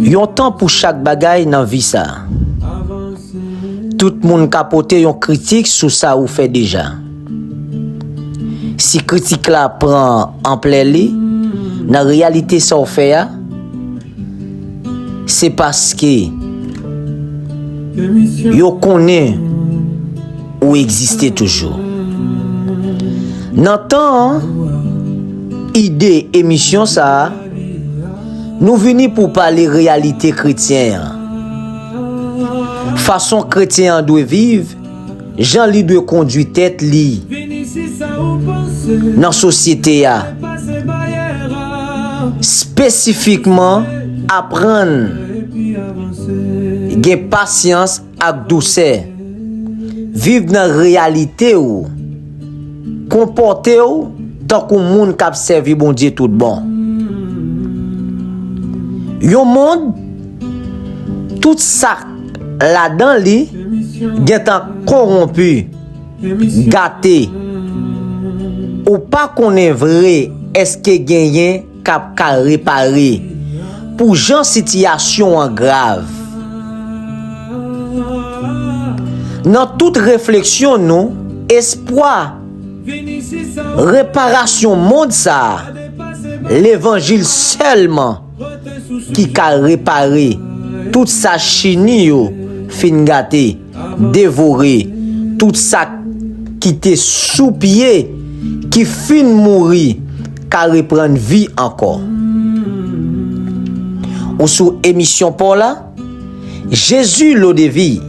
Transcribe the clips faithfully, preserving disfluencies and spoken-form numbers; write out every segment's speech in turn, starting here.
Yon tan pou chak bagay nan vi sa. Tout moun ka pote yon kritik sou sa ou fè deja. Si kritik la pran anplè li, nan reyalite sa w fè a, se paske yo konnen ou egziste toujou. Nan tan an, ide emisyon sa a, nou vini pou pale reyalite kretyen an. Fason kretyen an dwe viv, jan li dwe kondui tèt li nan sosyete a. Espesifikman, aprann gen pasyans ak dousè. Viv nan reyalite w. Konpòte w tankou moun k ap sèvi Bondye tout bon. Yon mond, tout sa k ladan li gentan kowonpi, gate. Ou pa konnen vre èske genyen k ap ka repare pou jan sitiyasyon an grav. Nan tout refleksyon nou, espwa reparasyon mond sa a, levanjil sèlman ki ka repare tout sa chini yo fin gate, devore, tout sa ki te sou pye, ki fin mouri, ka reprann vi ankò. Ou sou emisyon pa w la, Jezi, L'eau de vie.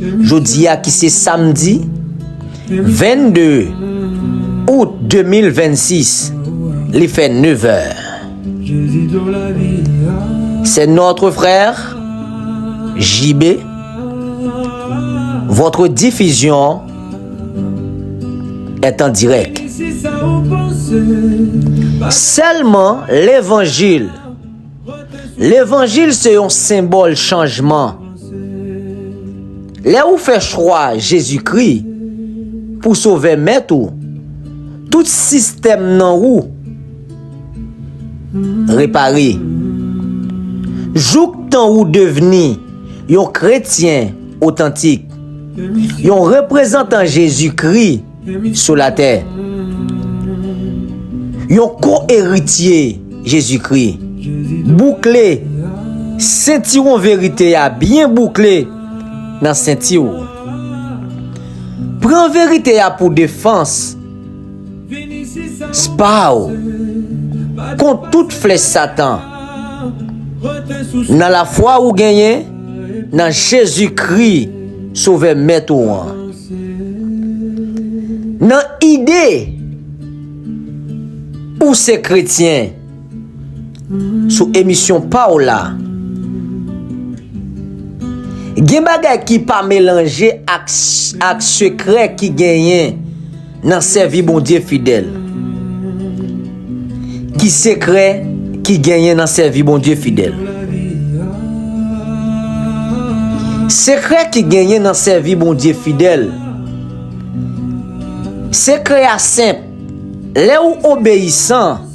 Jodi a ki se samdi vennde out de mil vennsis, li fè nevè. C'est notre frère J B. Votre diffusion est en direct. Sèlman levanjil. Levanjil se yon senbòl chanjman. Lè ou fè chwa Jezikri pou sovè mèt ou, tout sistèm nan ou repare. Jouk tan ou devni yon kretyen otantik, yon reprezantan Jezikri sou latè, yon ko-eritye Jezikri. Boukle, sentiwon verite a byen boukle nan senti w. Pran verite a pou defans pa w kont tout flèch Satan. Nan lafwa ou genyen nan Jezikri, Sovè Mèt ou an. Nan ide ou se kretyen, sou emisyon pa w la, gen bagay ki pa melanje ak, ak sekrè ki genyen nan sèvi Bondye fidèl. Ki sekrè ki genyen nan sèvi Bondye fidèl? Sekrè ki genyen nan sèvi Bondye fidèl. Sekrè a senp. Lè ou obeyisan,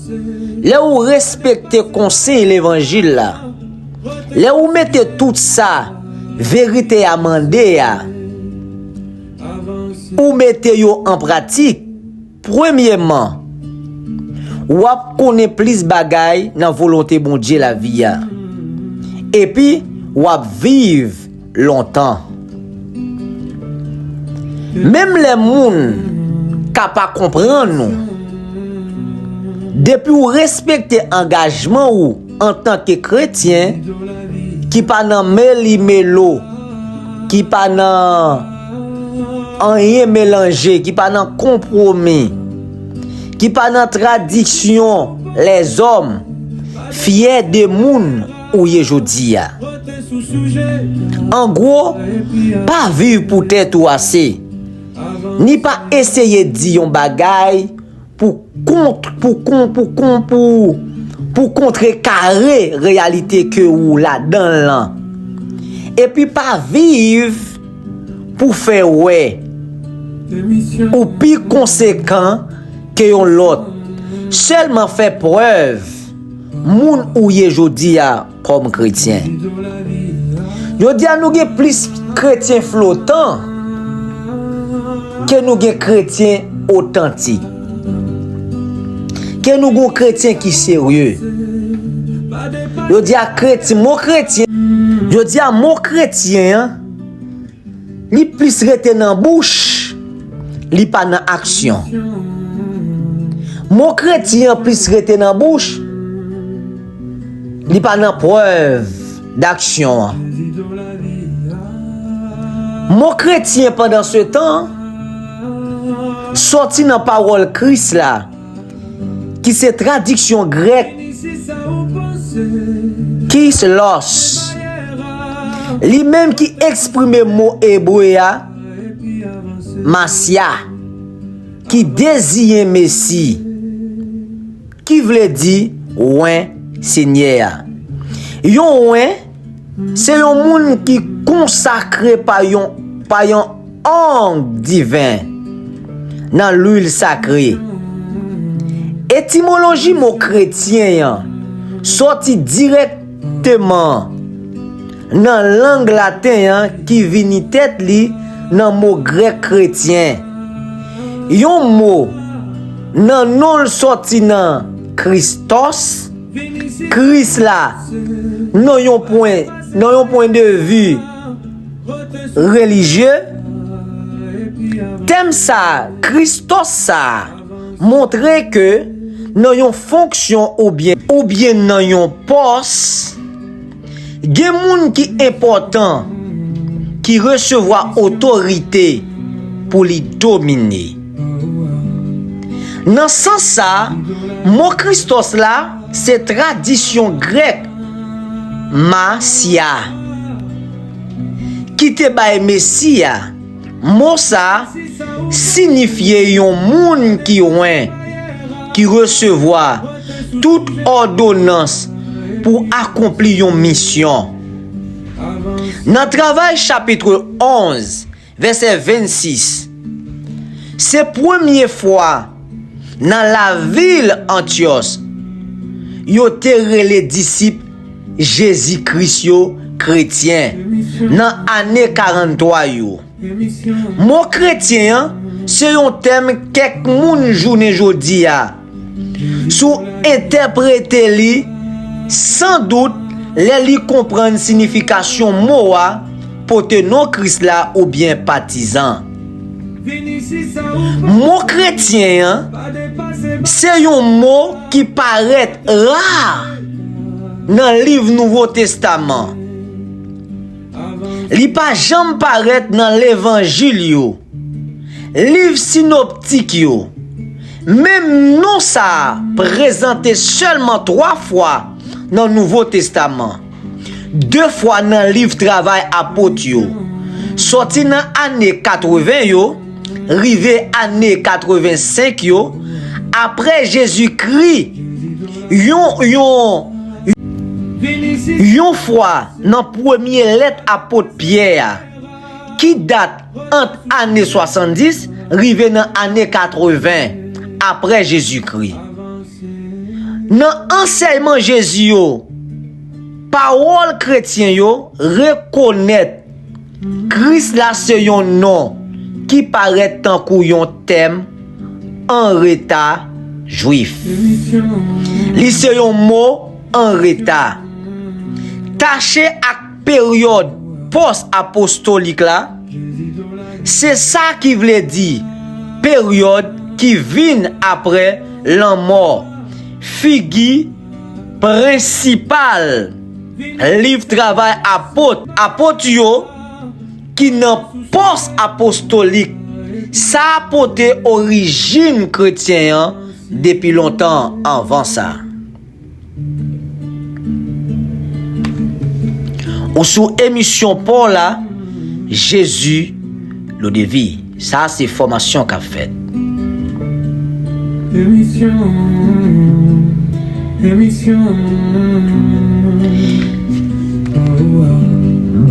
lè ou respekte konsiy levanjil la, lè ou mete tout sa verite a mande a, ou mete yo an pratik, premyèman, w ap konnen plis bagay nan volonte Bondye lavi a. Epi, w ap viv lontan. Menm lè moun ka pa konprann ou, depi w respekte angajman ou antanke kretyen, ki pa nan meli melo, ki pa nan anyen melanje, ki pa nan konpwomi, ki pa nan tradiksyon lèzòm, fyè de moun ou ye jodi a. An gwo, pa viv pou tèt ou ase, ni pa eseye di yon bagay pou kont, pou kon, pou kon, pou, pou kontrekare reyalite ke ou ladan l lan. Epi pa viv pou fè wè ou pi konsekan ke yon lòt. Sèlman fè prèv moun ou ye jodi a kòm kretyen. Jodi a, nou gen plis kretyen flotan ke nou gen kretyen otantik. Ke nou gen kretyen ki serye. Jodi a, kretyen, mo kretyen, jodi a, mo kretyen an, li plis rete nan bouch, li pa nan aksyon. Mo kretyen an plis rete nan bouch, li pa nan prèv daksyon an. Mo kretyen, pandan se tan, sòti nan pawòl Kris la, ki se tradiksyon grèk Christos, li menm ki eksprime mo ebre a, Masya, ki deziyen Mesi, ki vle di wen Senyè a. Yon wen, se yon moun ki konsakre pa yon, pa yon ong diven nan lwil sakre. Etimoloji mo kretyen an sòti dirèkteman nan lang laten an ki vini tèt li nan mo grèk kretyen. Yon mo nan non l sòti nan Christos, Kris la, nan yon pwen, nan yon pwen de vi relijye. Tèm sa, Christos sa, montre ke nan yon fonksyon oubyen, oubyen nan yon pòs, gen moun ki enpòtan, ki resevwa otorite pou li domine. Nan sans sa, mo Christos la se tradisyon grèk Masya, ki te bay Mesi a. Mo sa a siyifye yon moun ki wen, ki resevwa tout òdonans pou akonpli yon misyon. Nan Travay chapit onz, vèsè vennsis, se premye fwa nan lavil Antyòs yo te rele disip Jezi Kris yo kretyen nan ane karanntwa yo. Mo kretyen an se yon tèm kèk moun jounen jodi a, si w entèprete li san dout, lè li konprann siyifikasyon mo a, pote non Kris la oubyen patizan. Mo kretyen an se yon mo ki parèt ra nan liv Nouvo Testaman. Li pa janm parèt nan Levanjil yo, liv sinoptik yo. Menm non sa a prezante sèlman twa fwa nan Nouvo Testaman, de fwa nan liv Travay Apot yo, sòti nan ane katreven yo, rive ane katrevensenk yo, apre Jezikri, yon, yon, yon fwa nan premye lèt apot Pyè a, ki dat ant ane swasanndis rive nan ane katreven apre Jezikri. Nan ansèyman Jezi yo, pawòl kretyen yo rekonèt Kris la se yon non ki parèt tankou yon tèm anreta jwif. Li se yon mo anreta. Tache ak peryòd pòs apostolik la, se sa ki vle di peryòd ki vin apre lanmò figi prensipal liv Travay Apot, apot yo ki nan pòs apostolik. Sa pote orijin kretyen an depi lontan anvan sa. Ou sou emisyon pa w la, Jezi, Lodevie. Sa se fòmasyon k ap fèt. Emisyon, emisyon.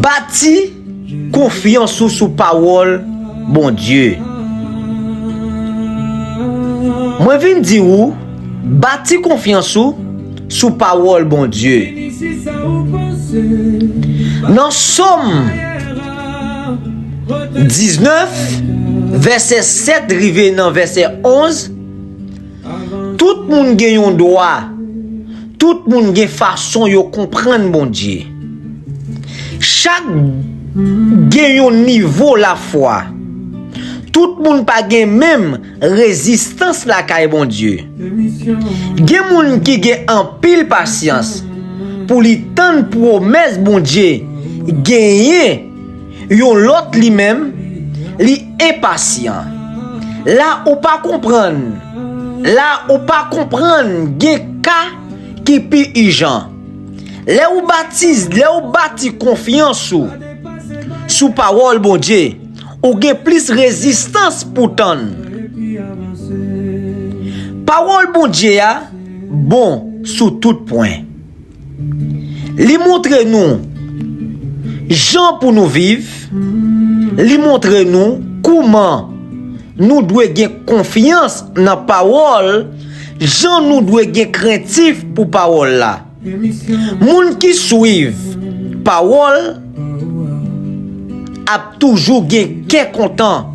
Bati konfyans ou sou pawòl Bondye. Mwen vin di ou, bati konfyans ou sou pawòl Bondye. Nan Sòm diznèf, vèsè sèt rive nan vèsè onz, tout moun gen yon dwa, tout moun gen fason yo konprann Bondye. Chak gen yon nivo lafwa. Tout moun pa gen menm rezistans lakay Bondye. Gen moun ki gen anpil pasyans pou li tann pwomès Bondye genyen, yon lòt li menm, li enpasyan. La ou pa konprann, la ou pa konprann, gen ka ki pi ijan. Lè ou batiz, lè ou bati konfyans ou sou pawòl Bondye, ou gen plis rezistans pou tann. Pawòl Bondye a bon sou tout pwen. Li montre nou jan pou nou viv, li montre nou kouman nou dwe gen konfyans nan pawòl, jan nou dwe gen krentif pou pawòl la. Moun ki swiv pawòl ap toujou gen kè kontan,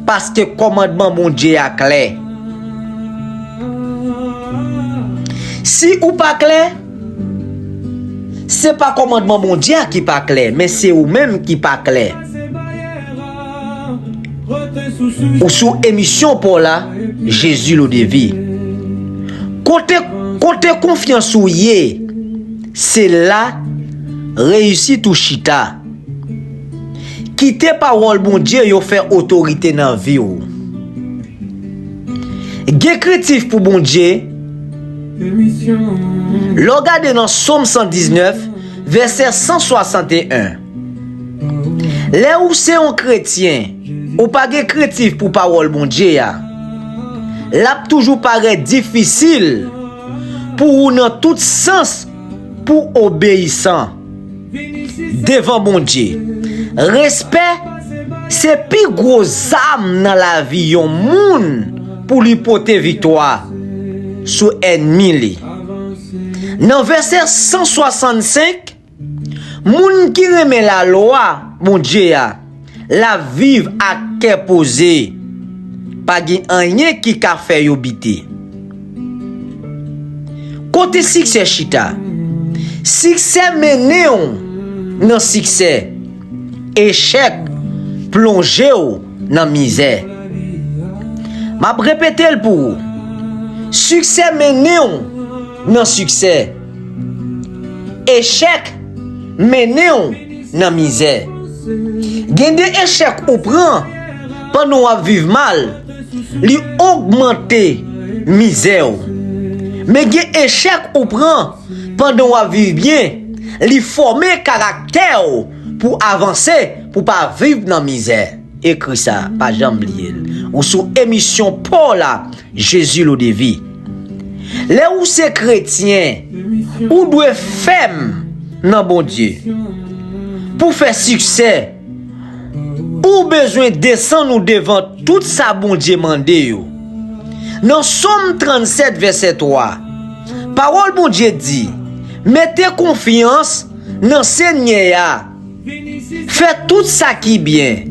paske kòmandman Bondye a klè. Si ou pa klè, se pa kòmandman Bondye a ki pa klè, men se ou menm ki pa klè. Ou sou emisyon pa w la, Jezi Lodevi. Kote, kote konfyans ou ye, se la reyisit ou chita. Kite pawòl Bondye yo fè otorite nan vi w. Gen krentif pou Bondye. Lè w gade nan Sòm san diznèf, vèsè san swasanteyen, lè ou se yon kretyen, ou pa gen krentif pou pawòl Bondye a, l ap toujou parèt difisil pou ou nan tout sans pou obeyisan devan Bondye. Respè se pi gwo zam nan lavi yon moun pou li pote viktwa sou ènmi li. Nan vèsè san swasannsenk, moun ki renmen lalwa Bondye a, l ap viv ak kè poze. Pa gen anyen ki ka fè yo bite. Kote siksè chita? Siksè mennen w nan siksè. Echèk plonje w nan mizè. M ap repete l pou ou. Siksè mennen w nan siksè. Echèk mennen w nan mizè. Gen de echèk ou pran pandan w ap viv mal, li ogmante mizè w. Men gen echèk ou pran pandan w ap viv byen, li fòme karaktè w pou avanse, pou pa viv nan mizè. Ekri sa, pa janm bliye l. Ou sou emisyon pa w la, Jezi Lodevi. Lè ou se kretyen, ou dwe fèm nan Bondye. Pou fè siksè, ou bezwen desann ou devan tout sa Bondye mande yo. Nan Sòm trannsèt, vèsè twa, pawòl Bondye di, mete konfyans nan Senyè a. Fè tout sa ki byen.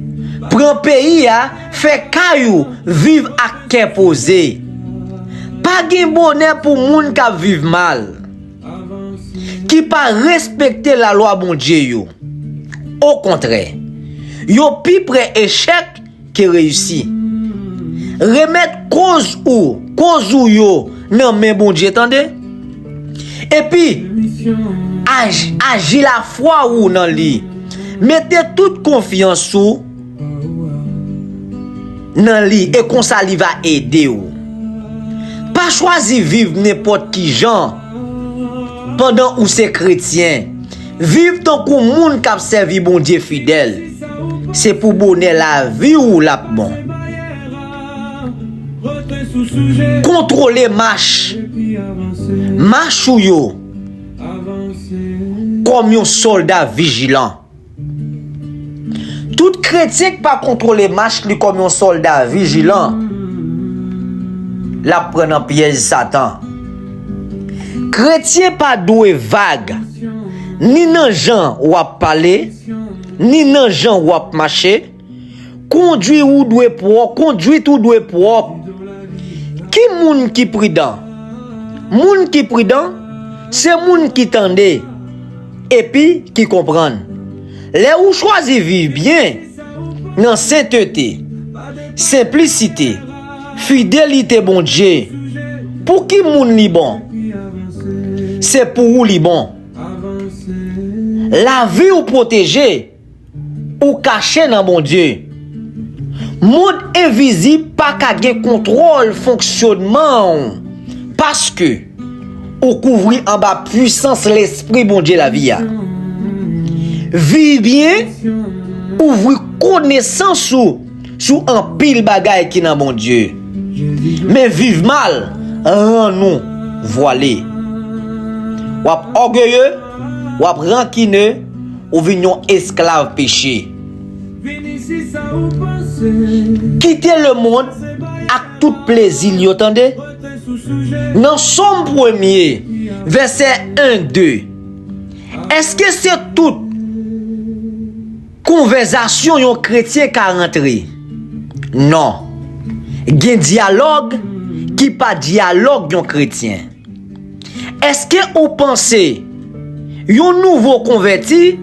Pran peyi a, fè kay ou, viv ak kè poze. Pa gen bonè pou moun k ap viv mal, ki pa respekte lalwa Bondye yo. Okontrè, yo pi pre echèk ke reyisi. Remèt koz ou, koz ou yo nan men Bondye, tande. Epi, aj-, aji lafwa ou nan li. Mete tout konfyans ou nan li, e konsa li va ede w. Pa chwazi viv nenpòt ki jan pandan ou se kretyen. Viv tankou moun k ap sèvi Bondye fidèl. Se pou bonè lavi w l ap bon. Kontwole mach, mach ou yo kòm yon sòlda vijilan. Tout kretyen k pa kontwole mach li kòm yon sòlda vijilan, l ap pran nan pyèj Satan. Kretyen pa dwe vag, ni nan jan w ap pale, ni nan jan w ap mache. Kondwi ou dwe pwòp, kondwit ou dwe pwòp. Ki moun ki pridan? Moun ki pridan, se moun ki tande epi ki konprann. Lè ou chwazi viv byen nan sentete, senplisite, fidelite Bondye, pou ki moun li bon? Se pou ou li bon. Lavi w pwoteje, ou kache nan Bondye. Mond envizib pa ka gen kontwòl fonksyonman w, paske ou kouvri anba pwisans Lespri Bondye lavi a. Viv byen, ouvri konesans ou sou anpil bagay ki nan Bondye. Men viv mal rann ou vwale. W ap ògeye, w ap rankine, ou vin yon esklav peche. Kite lemonn ak tout plezi l yo, tande. Nan Sòm premye, vèsè en, de, èske se tout konvèzasyon yon kretyen ka rantre? Non. Gen dyalòg ki pa dyalòg yon kretyen. Èske ou panse yon nouvo konvèti,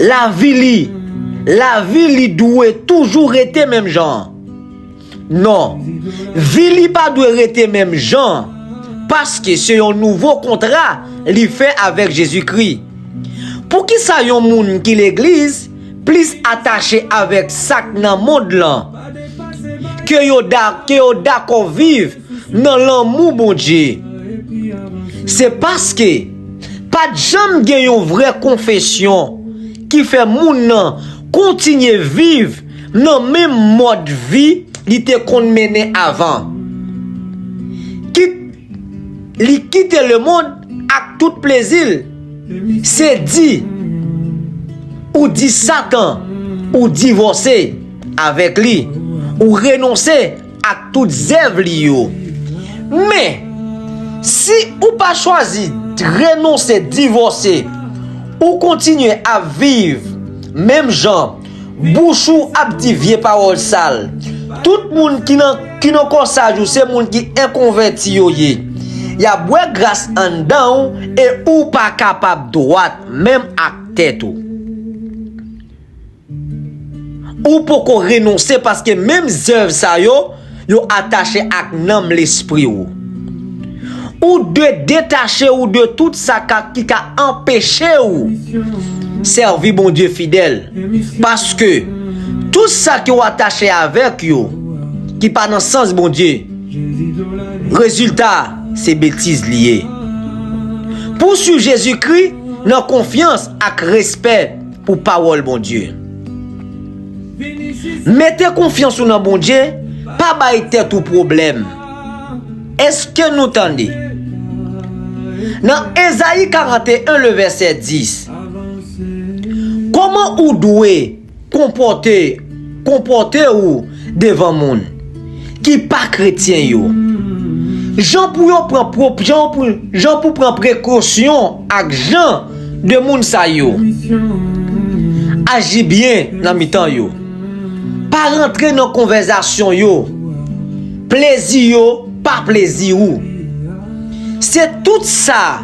lavi li, lavi li dwe toujou rete menm jan? Non, vi li pa dwe rete menm jan, paske se yon nouvo kontra li fè avèk Jezikri. Poukisa yon moun ki legliz plis atache avèk sa k nan mond lan ke yo da-, ke yo dakò viv nan lanmou Bondye? Se paske pa t janm gen yon vrè konfesyon ki fè moun nan kontinye viv nan menm mòd vi li te konn mennen avan. Kit li kite lemonn ak tout plezi l, se di ou di Satan, ou divòse avèk li, ou renonse ak tout zèv li yo. Men, si ou pa chwazi renonse, divòse, ou kontinye ap viv menm jan, bouch ou ap di vye pawòl sal. Tout moun ki nan, ki nan kòsaj ou se moun ki enkonvèti yo ye. Y ap bwè gras anndan w e ou pa kapab dwat menm ak tèt ou. Ou poko renonse paske menm zèv sa yo, yo atache ak nanm lespri w. Ou dwe detache w de tout sa ka, ki ka anpeche w sèvi Bondye fidèl. Paske tout sa ki w atache avèk yo, ki pa nan sans Bondye, rezilta se betiz li ye. Pou w swiv Jezikri nan konfyans ak respè pou pawòl Bondye. Mete konfyans ou nan Bondye, pa bay tèt ou pwoblèm. Èske nou tande? Nan Ezayi karant e en, le vèsè dis, kòman ou dwe konpòte, konpòte ou devan moun ki pa kretyen yo? Jan pou yo pran pwòp, jan pou, jan pou pran prekosyon ak jan de moun sa yo. Aji byen nan mitan yo. Pa rantre nan konvèzasyon yo. Plezi yo pa plezi ou. Se tout sa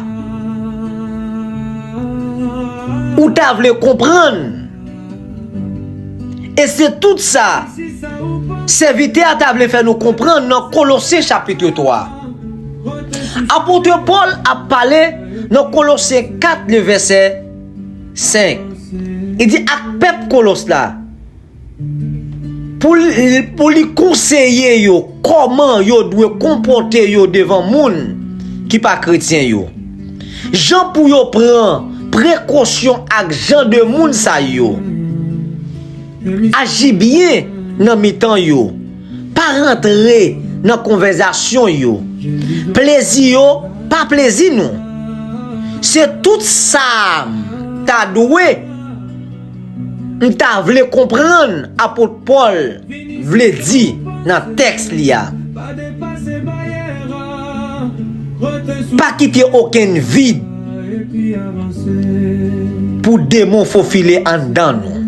ou ta vle konprann. E se tout sa sèvitè a ta vle fè nou konprann nan Kolose chapit twa. Apot Pòl ap pale nan Kolose kat, le vèsè senk. Li di ak pèp Kolos la, pou li, pou li konseye yo kòman yo dwe konpòte yo devan moun ki pa kretyen yo. Jan pou yo pran prekosyon ak jan de moun sa yo. Aji byen nan mitan yo. Pa rantre nan konvèzasyon yo. Plezi yo pa plezi nou. Se tout sa m ta dwe, m ta vle konprann apot Pòl vle di nan tèks li a. Pa kite okenn vid pou demon fofile anndan nou.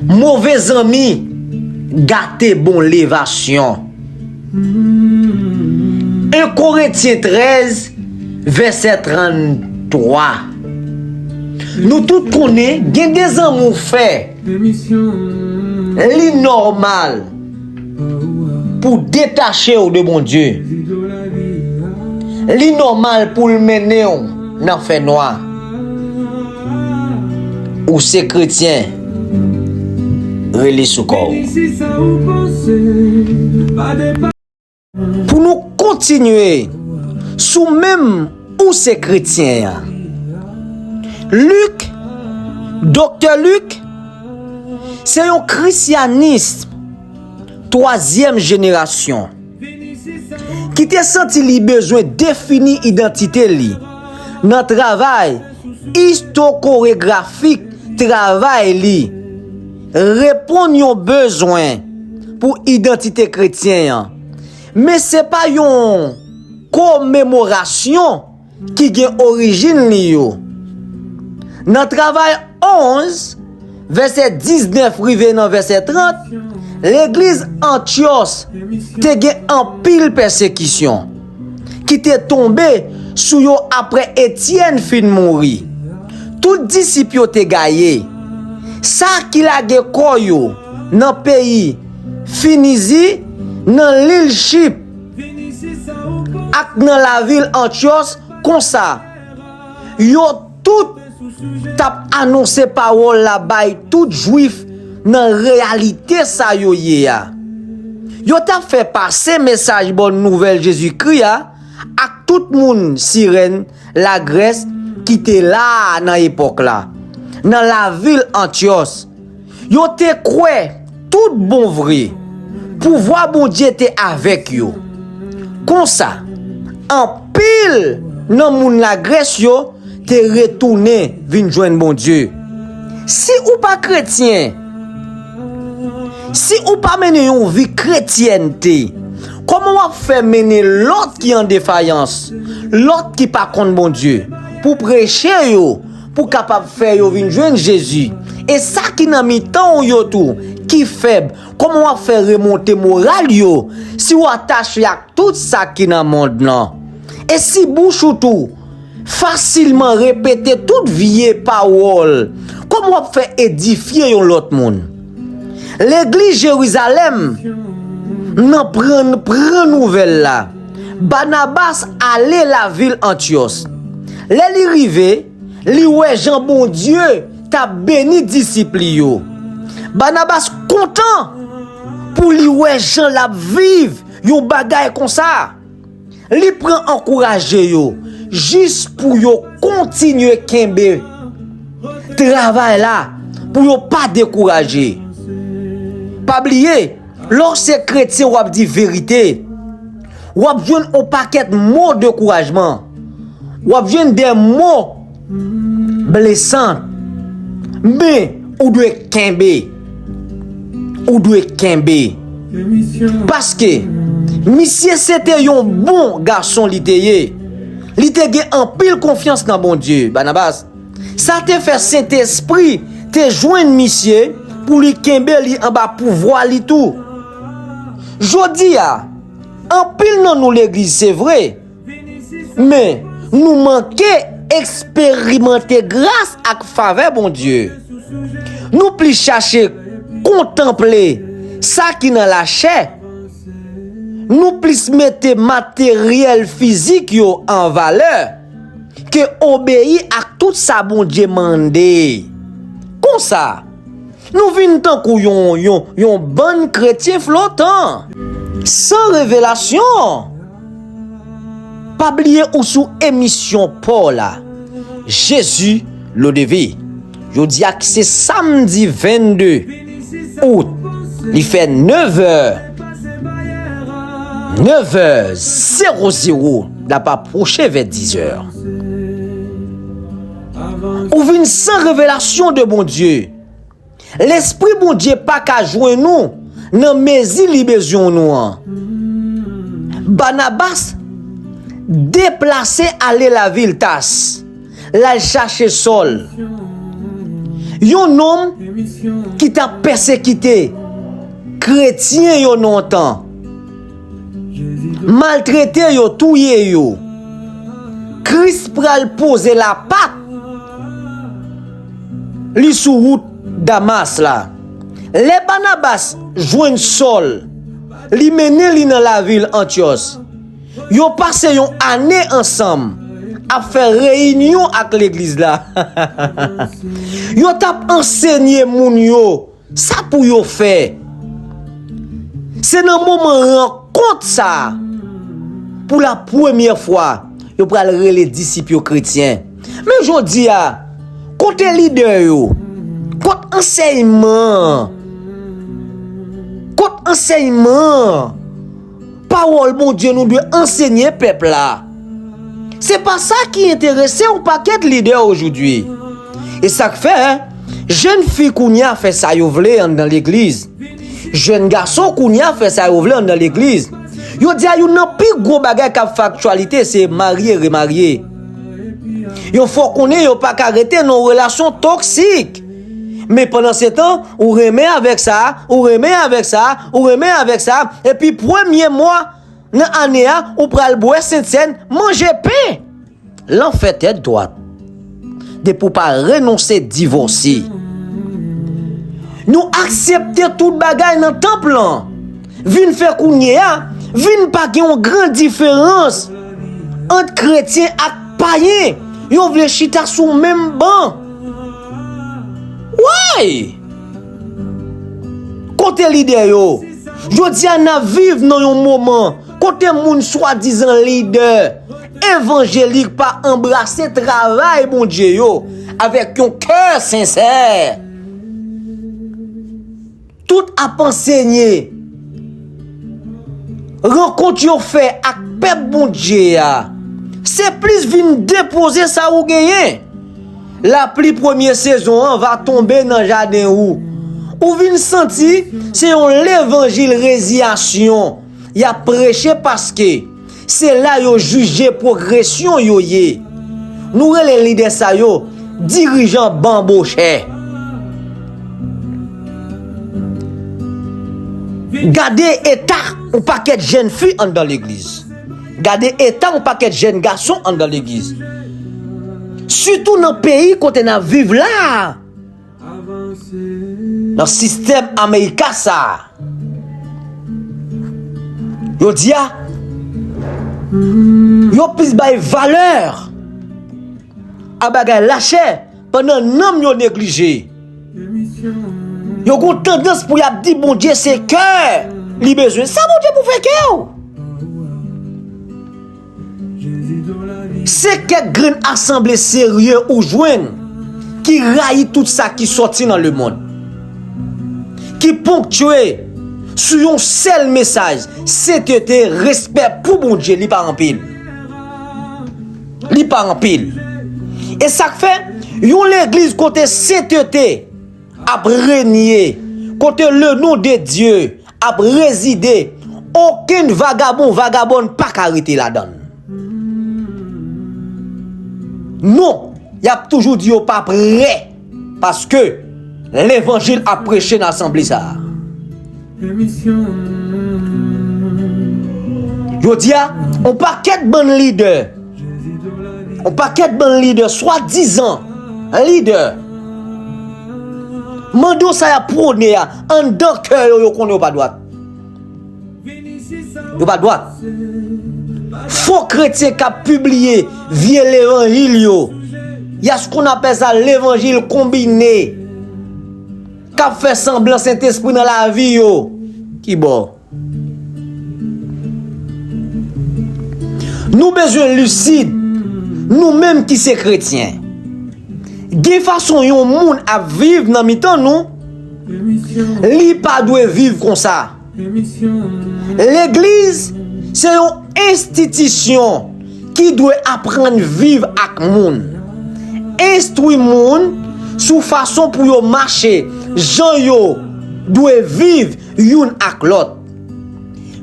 Move zanmi gate bon levasyon. En Korentyen trèz, vèsè tranntwa. Nou tout konnen gen de zanmi w fè li nòmal pou detache w de Bondye. Li nòmal pou l mennen w nan fènwa. Ou se kretyen, rele sou kò w. Pou nou kontinye sou menm ou se kretyen an. Lik, Doktè Lik, se yon krisyanis twazyèm jenerasyon ki te santi li bezwen defini idantite li nan travay istokoregrafik travay li, reponn yon bezwen pou idantite kretyen an. Men se pa yon komemorasyon ki gen orijin li yo. Nan Travay onz, vèsè diznèf rive nan vèsè trant, legliz Antyòs te gen anpil pèsekisyon ki te tonbe sou yo apre Etyèn fin mouri. Tout disip yo te gaye. Sa ki lage kò yo nan peyi Finizi, nan lil Chip, ak nan lavil Antyòs, konsa, yo tout t ap anonse pawòl la bay tout Jwif nan reyalite sa yo ye a. Yo t ap fè pase mesaj bòn nouvèl Jezikri a ak tout moun Sirèn, Lagrès, ki te la a nan epòk la, nan lavil Antyòs. Yo te kwè tout bon vre pouvwa Bondye te avèk yo. Konsa, anpil nan moun Lagrès yo te retounen vin jwenn Bondye. Si ou pa kretyen, si ou pa mennen yon vi kretyènte, kòman w ap fè mennen lòt ki an defayans, lòt ki pa konn Bondye, pou preche yo, pou kapab fè yo vin jwenn Jezi? E sa ki nan mitan w yo tou, ki fèb, kòman w ap fè remonte moral yo si w atache ak tout sa ki nan mond lan? E si bouch ou tou fasilman repete tout vye pawòl, kòman w ap fè edifye yon lòt moun? Legliz Jerizalèm nan pran, pran nouvèl la. Banabas ale lavil Antyòs. Lè li rive, li wè jan Bondye t ap beni disip li yo. Banabas kontan pou li wè jan l ap viv yon bagay konsa. Li pran ankouraje yo jis pou yo kontinye kenbe travay la, pou yo pa dekouraje. Pa bliye, lè w se kretyen, w ap di verite, w ap jwenn yon pakèt mo dekourajman. W ap jwenn de mo blesan. Men, ou dwe kenbe. Ou dwe kenbe. Paske, misye se te yon bon gason li te ye. Li te gen anpil konfyans nan Bondye, Banabas. Sa te fè Sentespri te jwenn misye pou li kenbe li anba pouvwa li tou. Jodi a, anpil nan nou legliz, se vre, men nou manke eksperimante gras ak favè Bondye. Nou plis chache kontanple sa ki nan lachè. Nou plis mete materyèl fizik yo an valè ke obeyi ak tout sa Bondye mande. Konsa, nou vin tankou yon, yon, yon bann kretyen flotan, san revelasyon. Pa bliye ou sou emisyon pa w la, Jezi, Lodeve. Jodi a ki se samdi vennde out, li fè nevè, nevè zewo zewo, l ap apwoche vè dizè. Ou vin san revelasyon de Bondye. Lespri Bondye pa ka jwenn ou nan mezi li bezwen nou an. Banabas deplase ale lavil Tas, l al chache Sòl, yon nonm ki t ap pèsekite kretyen yo nan yon tan, maltrete yo, touye yo. Kris pral poze lapat li sou wout Damas la. Lè Banabas jwenn Sòl, li mennen li nan lavil Antyòs. Yo pase yon ane ansanm ap fè reyinyon ak legliz la. Yo t ap ansenye moun yo sa pou yo fè. Se nan moman rankont sa a, pou la premyè fwa, yo pral rele disip yo kretyen. Men jodi a, kote lidè yo? Kot ansèyman an? Kot ansèyman an? Pawòl Bondye nou dwe ansenye pèp la. Se pa sa ki enterese yon pakèt lidè ojodwi. E sa k fè, jèn fi kounye a fè sa yo vle anndan legliz. Jèn gason kounye a fè sa yo vle anndan legliz. Yo di a youn nan pi gwo bagay k ap fè aktyalite se marye, remarye. Yo fè w konnen yo pa ka rete nan yon relasyon toksik. Men pandan se tan, ou renmen avèk sa, ou renmen avèk sa, ou renmen avèk sa, epi premye mwa nan ane a, ou pral bwè sentsèn, manje pen. Lanfè tèt dwat. Depi w pa renonse, divòse. Nou aksepte tout bagay nan tanp lan. Vin fè kounye a, vin pa gen yon gran diferans ant kretyen ak payen. Yo vle chita sou menm ban. Way! Kote lidè yo? Jodi a n ap viv nan yon moman kote moun swadizan lidè evanjelik pa anbrase travay Bondye yo avèk yon kè sensè. Tout ap ansenye. Rankont yo fè ak pèp Bondye a, se plis vin depoze sa ou genyen. Lapli premye sezon an va tonbe nan jaden ou. Ou vin santi se yon levanjil reziyasyon y ap preche paske se la yo jije pwogresyon yo ye. Nou rele lidè sa yo dirijan banbochè. Gade eta yon pakèt jèn fi anndan legliz. Gade eta yon pakèt jèn gason anndan legliz. Sitou nan peyi kote n ap viv la a. Nan sistèm Amerika sa a, yo di a, yo plis bay valè a bagay lachè, pandan nanm yo neglije. Yo gon tandans pou y ap di Bondye se kè li bezwen. Sa Bondye pou fè kè w? Se kèk grenn asanble serye ou jwenn ki rayi tout sa ki sòti nan lemonn, ki ponktye sou yon sèl mesaj, senteté, respè pou Bondye, li pa anpil. Li pa anpil. E sa k fè, yon legliz kote senteté ap renye, kote le nom de Dieu ap rezide, okenn vagabon, vagabòn pa ka rete ladan l. Non, y ap toujou di yo pa prè, paske levanjil ap preche nan asanble sa a. Yo di a, on pakèt bann lidè, on pakèt bann lidè, swadizan lidè, mande w sa y ap pwone a, anndan kè yo, yo konnen yo pa dwat. Yo pa dwat. Fo kretyen k ap pibliye vye levanjil yo. Y a ce qu'on appelle ça levanjil konbine. K ap fè sanblan Sentespri nan lavi yo. Kibò? Nou bezwen lisid, nou menm ki se kretyen. Gen fason yon moun ap viv nan mitan nou, li pa dwe viv konsa. Legliz se yon enstitisyon ki dwe aprann viv ak moun, enstwi moun sou fason pou yo mache, jan yo dwe viv youn ak lòt.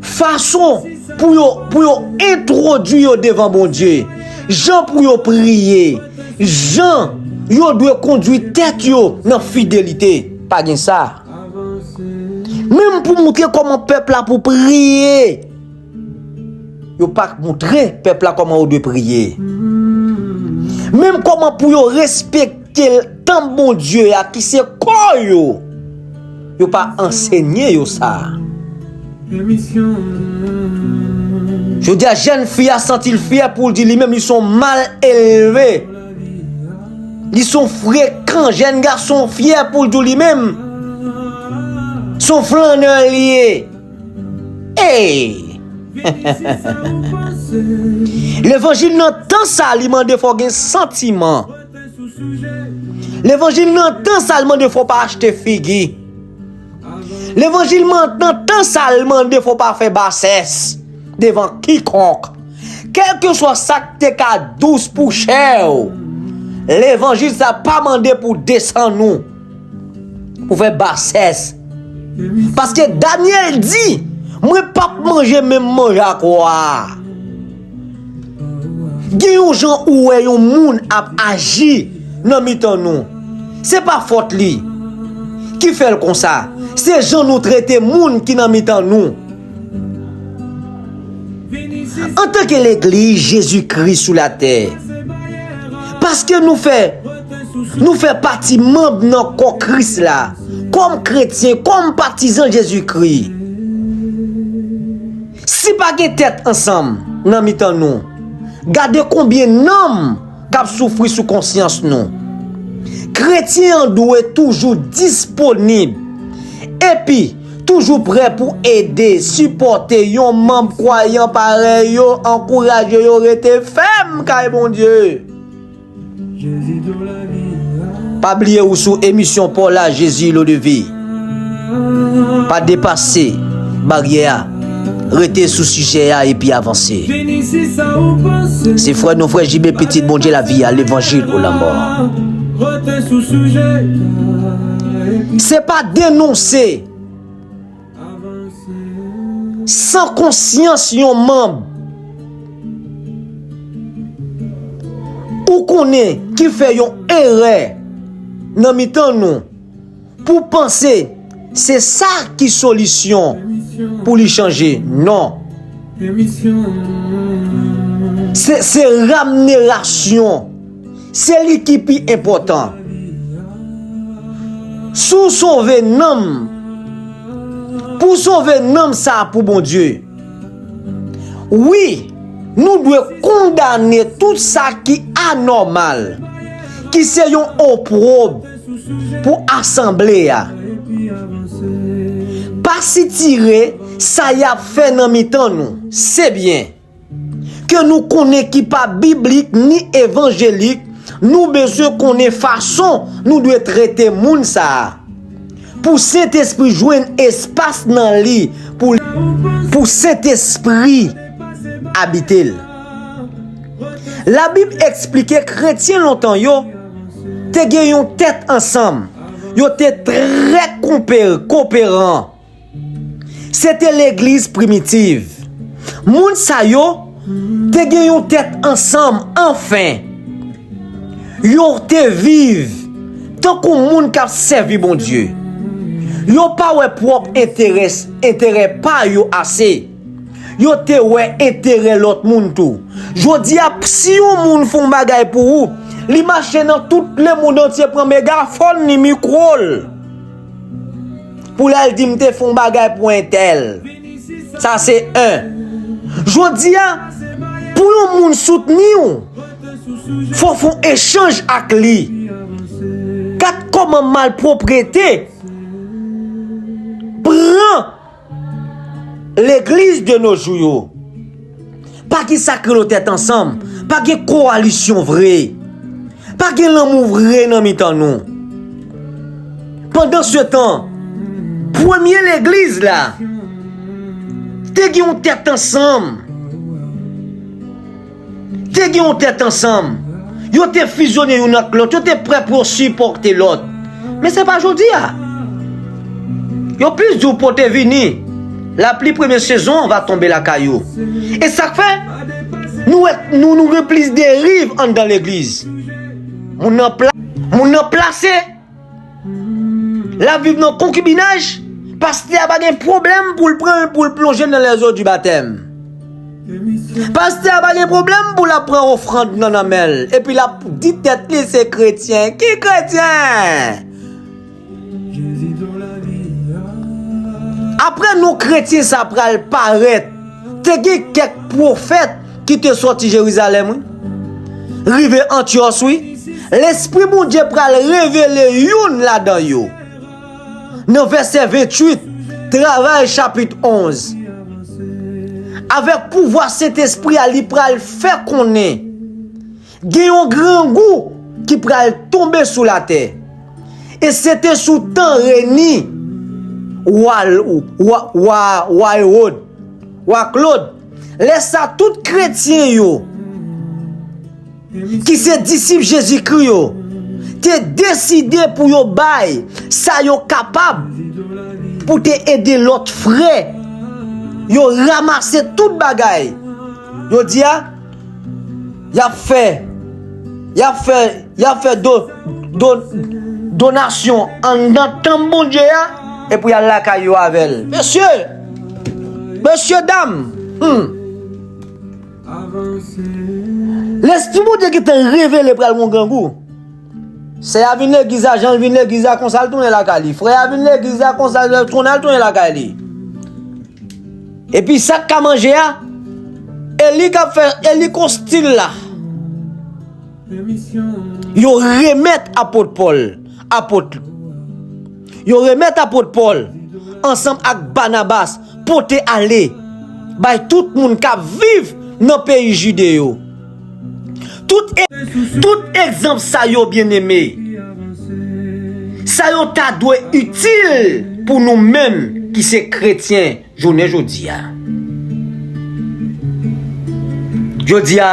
Fason pou yo, pou yo entwodui yo devan Bondye, jan pou yo priye, jan yo dwe kondui tèt yo nan fidelite. Pa gen sa. Menm pou moutre kòman pèp la pou priye, yo pa moutre pèp la kòman yo dwe priye. Menm kòman pou yo respekte tanp Bondye a, ki se kò yo, yo pa ansenye yo sa. Jodi a, jèn fi a santi l fyè pou l di li menm li se yon mal elve. Li se yon frekan, jèn gason fyè pou l di li menm se yon flannè li ye. Ey! Levanjil nan tan sa, li mande fò gen santiman. Levanjil nan tan sa, li mande fò pa achte figi. Levanjil nan tan sa, li mande fò pa fè basès devan kikonk. Kèlkeswa sa k te ka dous pou chè w, levanjil sa pa mande pou desann ou, pou fè basès. Paske Danyèl di, mwen p ap manje menm manje ak wa a. Gen yon jan ou wè yon moun ap aji nan mitan nou. Se pa fòt li ki fè l konsa. Se jan nou trete moun ki nan mitan nou. Antanke legliz Jezikri sou latè, paske nou fè, nou fè pati manm nan kò Kris la, kòm kretyen, kòm patizan Jezikri. Si pa gen tèt ansanm nan mitan nou, gade konbyen nanm k ap soufri sou konsyans nou. Kretyen an dwe toujou disponib epi toujou prè pou ede, sipòte yon manm kwayan parèy yo, ankouraje yo rete fèm kay Bondye. Pa bliye ou sou emisyon pa w la, Jezi lo de vi. Pa depase baryè a. Rete sou sijè a epi avanse. Se frè nou, frè J B, pitit Bondye lavi a, levanjil ou lanmò. Se pa denonse san konsyans yon manm ou konnen ki fè yon erè nan mitan nou, pou panse se sa ki solisyon pou li chanje. Non. Se, se ramnerasyon. Se li ki pi enpòtan. Si w sove nanm, pou w sove nanm sa a pou Bondye, wi, nou dwe kondane tout sa ki anòmal, ki se yon opwob pou asanble a. Pa sitire sa y ap fè nan mitan nou. Se byen ke nou konnen ki pa biblik ni evanjelik, nou bezwen konnen fason nou dwe trete moun sa a. Pou Sentespri jwenn espas nan li, pou, pou Sentespri abite l. Labib eksplike kretyen lontan yo te gen yon tèt ansanm. Yo te trè konpe-, koperan. Se te legliz primitiv. Moun sa yo te gen yon tèt ansanm, anfen. Yo te viv tankou moun k ap sèvi Bondye. Yo pa wè pwòp enterè, enterè pa yo ase. Yo te wè enterè lòt moun tou. Jodi a, si yon moun fè yon bagay pou ou, li mache nan tout lemonn antye, pran megafòn li, mikwo l, pou l al di, "M te fè yon bagay pou entèl." Sa se en. Jodi a, pou yon moun soutni w, fò w fè yon echanj ak li. Gad kòman malpwoprete pran legliz de nos jours yo. Pa gen sa k rele tèt ansanm. Pa gen kowalisyon vre. Pa gen lanmou vre nan mitan nou. Pandansetan, premye legliz la te gen yon tèt ansanm. Te gen yon tèt ansanm. Yo te fizyone youn ak lòt. Yo te prè pou yo sipòte lòt. Men se pa jodi a. Yo plis di w pote vini. La pli premye sezon va tonbe lakay ou. E sa k fè nou wè nou, nou gen plis deriv anndan legliz. Moun nan pla, moun nan plase, l ap viv nan konkibinaj. Pastè a pa gen pwoblèm pou l pran, pou l plonje nan lèzo di batèm. Pastè a pa gen pwoblèm pou l ap pran ofrann nan nan men l. Epi l ap di tèt li se kretyen. Ki kretyen? Apre non kretyen sa pral parèt, te gen kèk pwofèt ki te sòti Jerizalèm, wi. Rive Antyòs, wi. Lespri Bondye pral revele youn ladan yo. Nan vèsè venntuit, Travay chapit onz. Avèk pouvwa Sentespri a, li pral fè konnen gen yon grangou ki pral tonbe sou latè. E se te sou tan reni wa, wa, wa, wa Ewòd, wa Klod. Lè sa, tout kretyen yo ki se disip Jezikri yo, te deside pou yo bay sa yo kapab pou te ede lòt frè yo ranmase tout bagay. Yo di a, y ap fè, y ap fè, y ap fè do, do, donasyon anndan tanp Bondye a, epi y al lakay yo avè l. Mesye, mesye dam, hmm. Lespri Bondye gentan revele pral gon grangou. Sè a vin legliz la, jan l vin legliz la, konsa l tounen lakay li. Frè a vin legliz la, konsa l tounen, al tounen lakay li. Epi sa k ka manje a, e li k ap fè, e li k gon stil la. Yo remèt apot Pòl, apot, yo remèt apot Pòl ansanm ak Banabas pote ale bay tout moun k ap viv nan peyi Jide yo. Tout, e, tout egzanp sa yo, byeneme, sa yo ta dwe itil pou nou menm ki se kretyen jounen jodi a. Jodi a,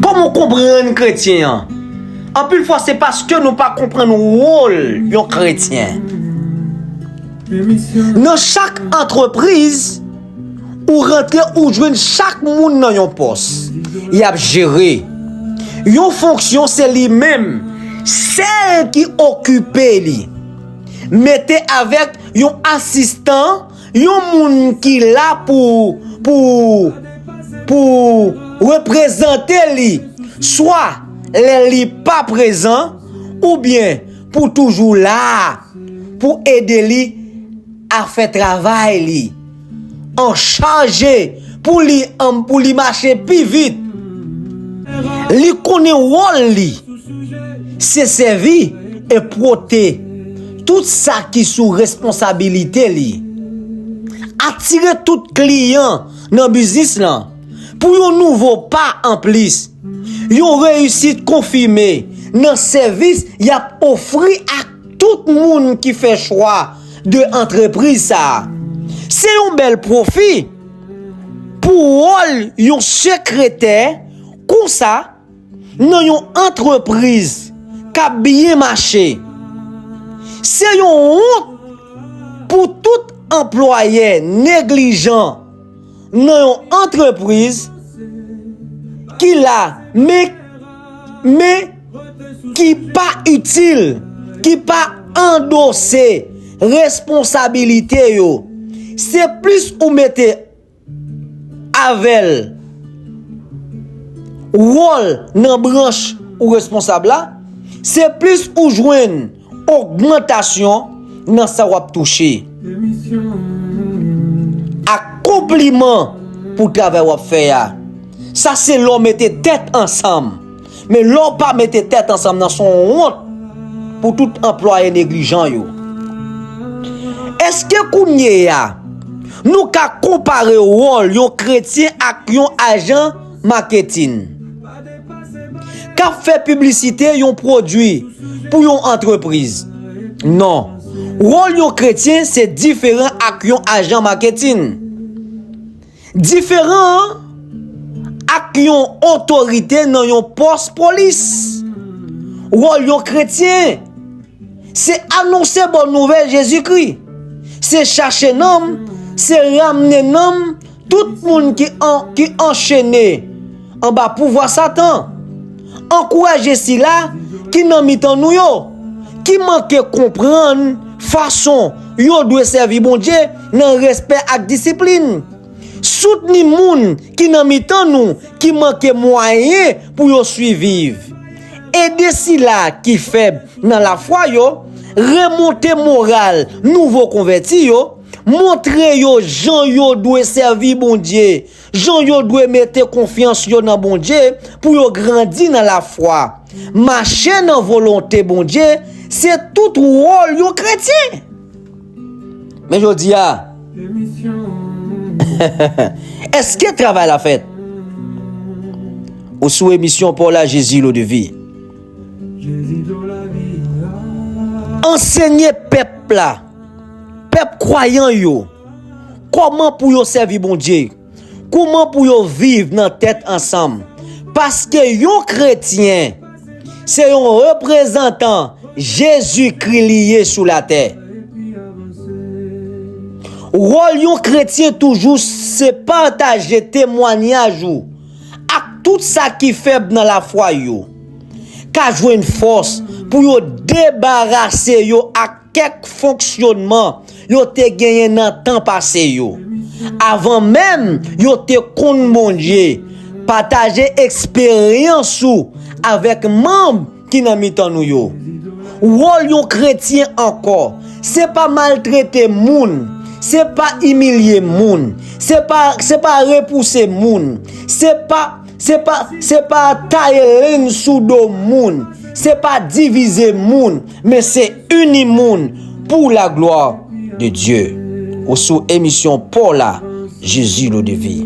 kòman w konprann kretyen an? Anpil fwa, se paske nou pa konprann wòl yon kretyen. Nan chak antrepriz, ou rantre, ou jwenn chak moun nan yon pòs. Y ap jere. Yon fonksyon, se li menm, sèl ki okipe li. Mete avèk yon asistan, yon moun ki la pou, pou, pou reprezante li, swa lè li pa prezan, oubyen pou toujou la pou ede li a fè travay li an chaje, pou li, an, pou li mache pi vit. Li konnen wòl li, se sèvi e pwote tout sa ki sou responsabilite li. Atire tout kliyan nan biznis lan pou yon nouvo pa anplis. Yon reyisit konfime nan sèvis y ap ofri ak tout moun ki fè chwa de antrepriz sa a. Se yon bèl pwofi pou wòl yon sekretè konsa nan yon antrepriz k ap byen mache. Se yon wont pou tout anplwayè neglijan nan yon antrepriz ki la, men, men ki pa itil, ki pa andose responsabilite yo. Se plis ou mete avè l wòl nan branch ou responsab la, se plis ou jwenn ogmantasyon nan sa w ap touche. Ak konpliman pou travay w ap fè a. Sa se lè w mete tèt ansanm. Men lè w pa mete tèt ansanm nan, se yon wont pou tout anplwaye neglijan yo. Èske kounye a, nou ka konpare wòl yon kretyen ak yon ajan maketin k ap fè piblisite yon pwodui pou yon antrepriz? Non. Wòl yon kretyen se diferan ak yon ajan maketin. Diferan ak yon otorite nan yon pòs polis. Wòl yon kretyen se anonse bòn nouvèl Jezikri. se chache nanm, se ramne nanm tout moun ki, an, ki anchene anba pouvwa Satan. Ankouraje sila ki nan mitan nou yo, ki manke konprann fason yo dwe sèvi Bondye nan respè ak disiplin. Soutni moun ki nan mitan nou ki manke mwayen pou yo siviv. Ede sila ki fèb nan lafwa yo, remonte moral nouvo konvèti yo, montre yo jan yo dwe sèvi Bondye, jan yo dwe mete konfyans yo nan Bondye pou yo grandi nan lafwa. Mache nan volonte Bondye, se tout wòl yon kretyen. Men jodi a, èske travay la fèt? Ou sou emisyon Paul la Jezi lo de vi. Ansenye pèp la, pèp kwayan yo, kòman pou yo sèvi Bondye, kòman pou yo viv nan tèt ansanm. Paske yon kretyen se yon reprezantan Jezikri li ye sou latè. Wòl yon kretyen toujou se pataje temwanyaj ou ak tout sa ki fèb nan lafwa yo, ka jwenn fòs pou yo debarase yo ak kèk fonksyonman yo te genyen nan tan pase yo. Avan menm yo te konn Bondye, pataje eksperyans ou avèk manm ki nan mitan nou yo. Wòl yon kretyen ankò, se pa maltrete moun, se pa imilye moun, se pa, se pa repouse moun, se pa, se pa, se pa taye lenn sou do moun, se pa divize moun, men se ini moun pou la glwa de Dye. Ou sou emisyon Paul la, Jezi lo de vi.